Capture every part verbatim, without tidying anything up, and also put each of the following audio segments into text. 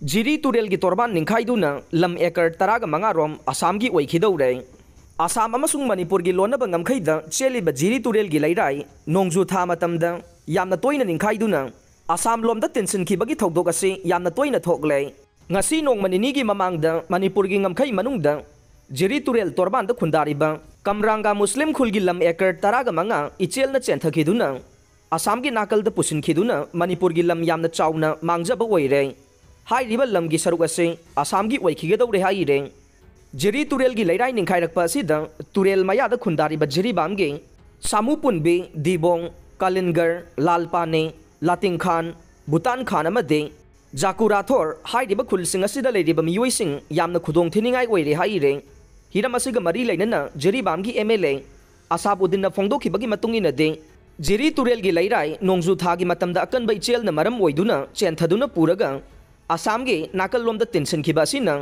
ꯖꯤꯔꯤ ꯇꯨꯔꯦꯜꯒꯤ ꯇꯣꯔꯕꯥꯟ ꯅꯤꯡꯈꯥꯏꯗꯨꯅ ꯂꯝ ꯑꯦꯀꯔ ꯇꯔꯥꯒ ꯃꯉꯥ ꯔꯣꯝ ꯑꯁꯥꯝꯒꯤ ꯑꯣꯏꯈꯤꯗꯧꯔꯦ꯫ ꯑꯁꯥꯝ ꯑꯃꯁꯨꯡ ꯃꯅꯤꯄꯨꯔꯒꯤ ꯂꯣꯟꯅꯕ ꯉꯝꯈꯩꯗ ꯆꯦꯜꯂꯤꯕ ꯖꯤꯔꯤ ꯇꯨꯔꯦꯜꯒꯤ ꯂꯩꯔꯥꯏ ꯅꯣꯡꯖꯨ ꯊꯥ ꯃꯇꯝꯗ ꯌꯥꯝꯅ ꯇꯣꯏꯅ ꯅꯤꯡꯈꯥꯏꯗꯨꯅ ꯑꯁꯥꯝ ꯂꯣꯝꯗ ꯇꯤꯟꯁꯤꯟꯈꯤꯕꯒꯤ ꯊꯧꯗꯣꯛ ꯑꯁꯤ ꯌꯥꯝꯅ ꯇꯣꯏꯅ ꯊꯣꯛꯂꯦ꯫ ꯉꯁꯤ ꯅꯣꯡꯃ ꯅꯤꯅꯤꯒꯤ ꯃꯃꯥꯡꯗ ꯃꯅꯤꯄꯨꯔꯒꯤ ꯉꯝꯈꯩ ꯃꯅꯨꯡꯗ ꯖꯤꯔꯤ ꯇꯨꯔꯦꯜ ꯇꯣꯔꯕꯥꯟꯗ ꯈꯨꯟꯗꯥꯔꯤꯕ ꯀꯝꯔꯥꯡꯒꯥ ꯃꯨꯁꯂꯤꯝ ꯈꯨꯜꯒꯤ ꯂꯝ ꯑꯦꯀꯔ ꯇꯔꯥꯒ ꯃꯉꯥ ꯏꯆꯦꯜꯅ ꯆꯦꯟꯊꯈꯤꯗꯨꯅ ꯑꯁꯥꯝꯒꯤ ꯅꯥꯀꯜꯗ ꯄꯨꯁꯤꯟꯈꯤꯗꯨꯅ ꯃꯅꯤꯄꯨꯔꯒꯤ ꯂꯝ ꯌꯥꯝꯅ ꯆꯥꯎꯅ ꯃꯥꯡꯖꯕ ꯑꯣꯏꯔꯦ꯫ ꯍꯥꯏꯔꯤꯕ ꯂꯝꯒꯤ ꯁꯔꯨꯛ ꯑꯁꯤ ꯑꯁꯥꯝꯒꯤ ꯑꯣꯏꯈꯤꯒꯗꯧꯔꯦ ꯍꯥꯏꯔꯦ꯫ ꯖꯤꯔꯤ ꯇꯨꯔꯦꯜꯒꯤ ꯂꯩꯔꯥꯏ ꯅꯤꯡꯈꯥꯏꯔꯛꯄ ꯑꯁꯤꯗ ꯇꯨꯔꯦꯜ ꯃꯌꯥꯗ ꯈꯨꯟꯗꯥꯔꯤꯕ ꯖꯤꯔꯤꯕꯥꯝꯒꯤ ꯁꯥꯃꯨ ꯄꯨꯟꯕꯤ, ꯗꯤꯕꯣꯡ, ꯀꯥꯂꯤꯟꯒꯔ, ꯂꯥꯜꯄꯥꯅꯦ, ꯂꯥꯇꯤꯡꯈꯥꯟ, ꯚꯨꯇꯥꯟ ꯈꯥꯟ ꯑꯃꯗꯤ ꯖꯥꯀꯨꯔꯥꯊꯣꯔ ꯍꯥꯏꯔꯤꯕ ꯈꯨꯜꯁꯤꯡ ꯑꯁꯤꯗ ꯂꯩꯔꯤꯕ ꯃꯤꯑꯣꯏꯁꯤꯡ ꯌꯥꯝꯅ ꯈꯨꯗꯣꯡ ꯊꯤꯅꯤꯡꯉꯥꯏ ꯑꯣꯏꯔꯦ ꯍꯥꯏꯔꯦ꯫ ꯍꯤꯔꯝ ꯑꯁꯤꯒ ꯃꯔꯤ ꯂꯩꯅꯅ ꯖꯤꯔꯤꯕꯥꯝꯒꯤ ꯑꯦꯝ ꯑꯦꯜ ꯑꯦ ꯑꯁꯥꯕꯨꯗꯤꯟꯅ ꯐꯣꯡꯗꯣꯛꯈꯤꯕꯒꯤ ꯃꯇꯨꯡ ꯏꯟꯅꯗꯤ, ꯖꯤꯔꯤ ꯇꯨꯔꯦꯜꯒꯤ ꯂꯩꯔꯥꯏ ꯅꯣꯡꯖꯨ ꯊꯥꯒꯤ ꯃꯇꯝꯗ ꯑꯀꯟꯕ ꯏꯆꯦꯜꯅ ꯃꯔꯝ ꯑꯣꯏꯗꯨꯅ ꯆꯦꯟꯊꯗꯨꯅ ꯄꯨꯔꯒ ꯑꯁꯥꯝꯒꯤ ꯅꯥꯀꯜꯂꯣꯝꯗ ꯇꯤꯟꯁꯤꯟꯈꯤꯕ ꯑꯁꯤꯅ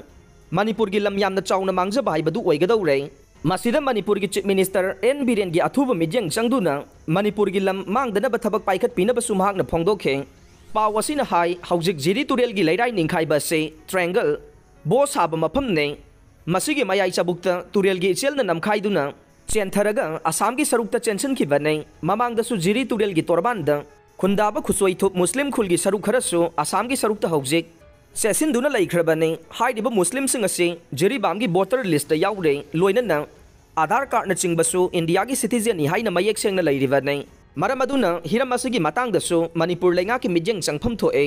ꯃꯅꯤꯄꯨꯔꯒꯤ ꯂꯝ ꯌꯥꯝꯅ ꯆꯥꯎꯅ ꯃꯥꯡꯖꯕ ꯍꯥꯏꯕꯗꯨ ꯑꯣꯏꯒꯗꯧꯔꯦ꯫ ꯃꯁꯤꯗ ꯃꯅꯤꯄꯨꯔꯒꯤ ꯆꯤꯐ ꯃꯤꯅꯤꯁꯇꯔ ꯑꯦꯟ ꯕꯤꯔꯦꯟꯒꯤ ꯑꯊꯨꯕ ꯃꯤꯠꯌꯦꯡ ꯆꯪꯗꯨꯅ ꯃꯅꯤꯄꯨꯔꯒꯤ ꯂꯝ ꯃꯥꯡꯗꯅꯕ ꯊꯕꯛ ꯄꯥꯏꯈꯠꯄꯤꯅꯕꯁꯨ ꯃꯍꯥꯛꯅ ꯐꯣꯡꯗꯣꯛꯈꯤ꯫ ꯄꯥꯎ ꯑꯁꯤꯅ ꯍꯥꯏ, ꯍꯧꯖꯤꯛ ꯖꯤꯔꯤ ꯇꯨꯔꯦꯜꯒꯤ ꯂꯩꯔꯥꯏ ꯅꯤꯡꯈꯥꯏꯕ ꯑꯁꯤ ꯇ꯭ꯔꯥꯌꯦꯡꯒꯜ ꯕꯣ ꯁꯥꯕ ꯃꯐꯝꯅꯤ꯫ ꯃꯁꯤꯒꯤ ꯃꯌꯥꯏ ꯆꯕꯨꯛꯇ ꯇꯨꯔꯦꯜꯒꯤ ꯏꯆꯦꯜꯅ ꯅꯝꯈꯥꯏꯗꯨꯅ ꯆꯦꯟꯊꯔꯒ ꯑꯁꯥꯝꯒꯤ ꯁꯔꯨꯛꯇ ꯆꯦꯟꯁꯤꯟꯈꯤꯕꯅꯤ꯫ ꯃꯃꯥꯡꯗꯁꯨ ꯖꯤꯔꯤ ꯇꯨꯔꯦꯜꯒꯤ ꯇꯣꯔꯕꯥꯟꯗ ꯈꯨꯟꯗꯥꯕ ꯈꯨꯠꯁꯣꯏꯊꯨꯞ ꯃꯨꯁꯂꯤꯝ ꯈꯨꯜꯒꯤ ꯁꯔꯨꯛ ꯈꯔꯁꯨ ꯑꯁꯥꯝꯒꯤ ꯁꯔꯨꯛꯇ ꯍꯧꯖꯤꯛ ꯆꯦꯠꯁꯤꯟꯗꯨꯅ ꯂꯩꯈ꯭ꯔꯕꯅꯤ꯫ ꯍꯥꯏꯔꯤꯕ ꯃꯨꯁꯂꯤꯝꯁꯤꯡ ꯑꯁꯤ ꯖꯤꯔꯤꯕꯥꯝꯒꯤ ꯚꯣꯇꯔ ꯂꯤꯁꯇ ꯌꯥꯎꯔꯦ, ꯂꯣꯏꯅꯅ ꯑꯥꯙꯥꯔ ꯀꯥꯔꯗꯅꯆꯤꯡꯕꯁꯨ ꯏꯟꯗꯤꯌꯥꯒꯤ ꯁꯤꯇꯤꯖꯦꯟꯅꯤ ꯍꯥꯏꯅ ꯃꯌꯦꯛ ꯁꯦꯡꯅ ꯂꯩꯔꯤꯕꯅꯤ꯫ ꯃꯔꯝ ꯑꯗꯨꯅ ꯍꯤꯔꯝ ꯑꯁꯤꯒꯤ ꯃꯇꯥꯡꯗꯁꯨ ꯃꯅꯤꯄꯨꯔ ꯂꯩꯉꯥꯛꯀꯤ ꯃꯤꯠꯌꯦꯡ ꯆꯪꯐꯝ ꯊꯣꯛꯑꯦ꯫